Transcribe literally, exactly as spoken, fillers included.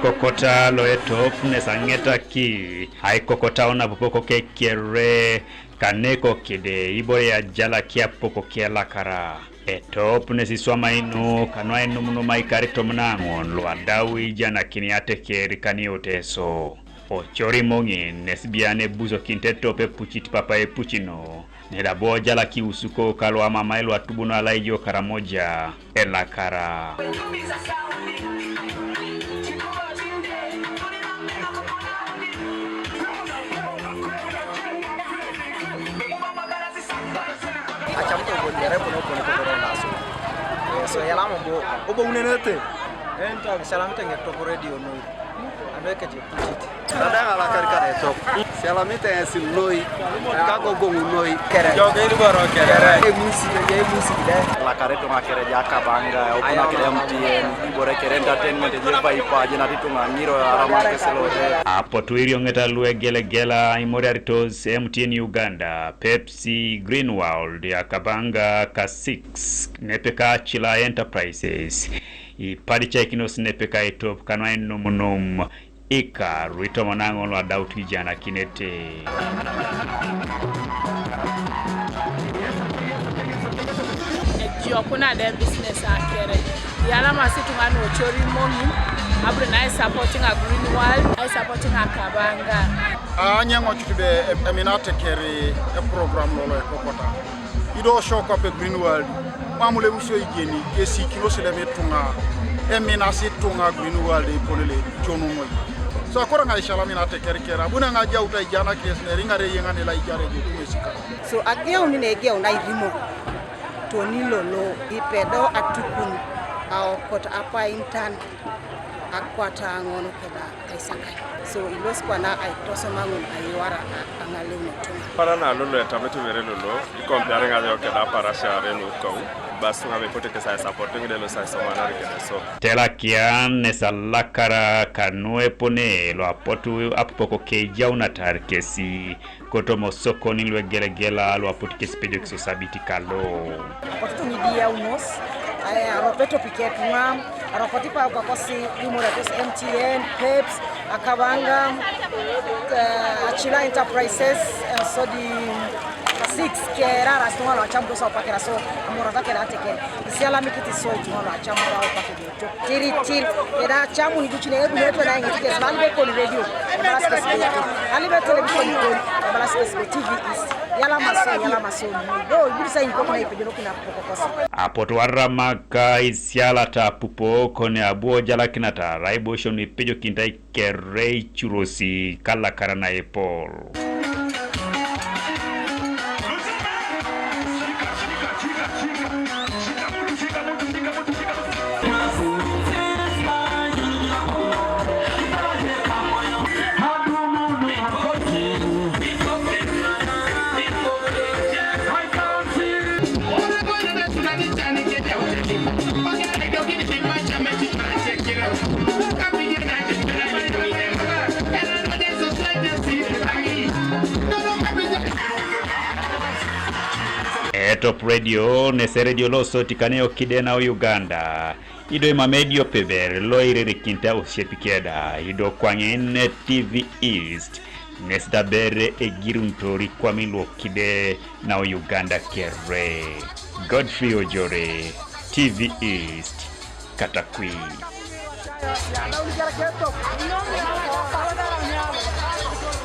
Kokota lo etop nes aŋetaki, ai kokota ona apupok kekere, kane kokide ibore ajalaki apupok kelakara. Etop nes iswamai nu kanu ainumunum aikaar tomon aŋon lu adau ijanakini ateker kani Oteso. Ocori moŋin nes bian ebusokinite etop epucit papa epucino. Neda bo jalaki usuko kalo amamai lu atubuno alaijo Karamoja elakara. Acamut eboliare epone epone kodoro naso. So elam obo obo unenete. Esalamite ŋetop redio noi. Anu ekete. Tadaŋ alakarikar etop. Sialamite ŋesi noi, kagogoŋ noi. Kere. Joke iliboro kere. Emusik, eje emusik de. Lakar ituŋa kere eja Kabanga, opuna kere M T N, ibore kere entertainment, eje Viper, ejenat ituŋa ŋiro, aramakes lote. Apotu irioŋeta lu egelegela imoriaritos M T N Uganda, Pepsi, Green World, Akabanga, Ka six, nepeka Chila Enterprises. Ipadicaikinos nepeka etop kanu ainumunum. Ikaru itomon aŋon lu adaut ijanakinete. Ejokuna de business akere. Iyalamasi ituŋa nu ocori moŋin, abri na isupporting a Green World, isupporting a Kabanga. Anyeŋocut be eminate kere eprogram lolo ekokota. Ido show kwape Green World, mam leusio ijeni, kesikinos lem ituŋa, eminas ituŋa Green World iponele itionomoi. So akoro ŋa isalamin atekerker, abuni aŋajaut aijanakes neriŋare eyeŋan elaijar ejotu ŋesi ka. So ageuni negeun airimo, toni lolo, ipedo atukun, aokot apaintan. Akwata ŋun keda kaisakai. So ilosi kwana aitosoma ŋun aiwara aŋaleu netum. Para na lolo etamit mere lolo, ikompiar ŋajo keda aparasia are nukau, bas ŋa mepote kesi aisapot ŋide losi aisomanar kede so. Telakian nesalakara kanu epone lo apotu apoko kejaunatar kesi. Kotomo sokoni luegelegela luaput kesipejokis osabiti kalo. Kotutuŋ idiaunos, eh, aropet opiketuŋa, aropet ipapakosi imoriatos M T N, Peps, Akabanga, eh, Achila Enterprises, eh, sodi six, keraras tuŋa loacamutos opakera so, amorata kera ateker, isialamikit so ituŋa loacamutos opakera. Tiritir, eda acamun iducine ebunio eto na eŋit kes, lalibe kon radio, ebalas kes be eto, lalibe television kon, ebalas kes be T V East, yalamaso, yalamaso, do, ibudisa inkoko na ipejonokin apupokos. Apotu aramaka isialata apupok ne abu ojalakinata, raibotion ipejokintai kere icurosi, kalakara na epol. Etop Radio, nese radio lo soti kane okide na Uganda. Ido imam ediope ber lo iririkinit ausiepi keda, ido kwaŋin T V East, nes da ber egiruntor ikwami luokide na Uganda kere. Godfrey Ojore, T V East, Katakwi.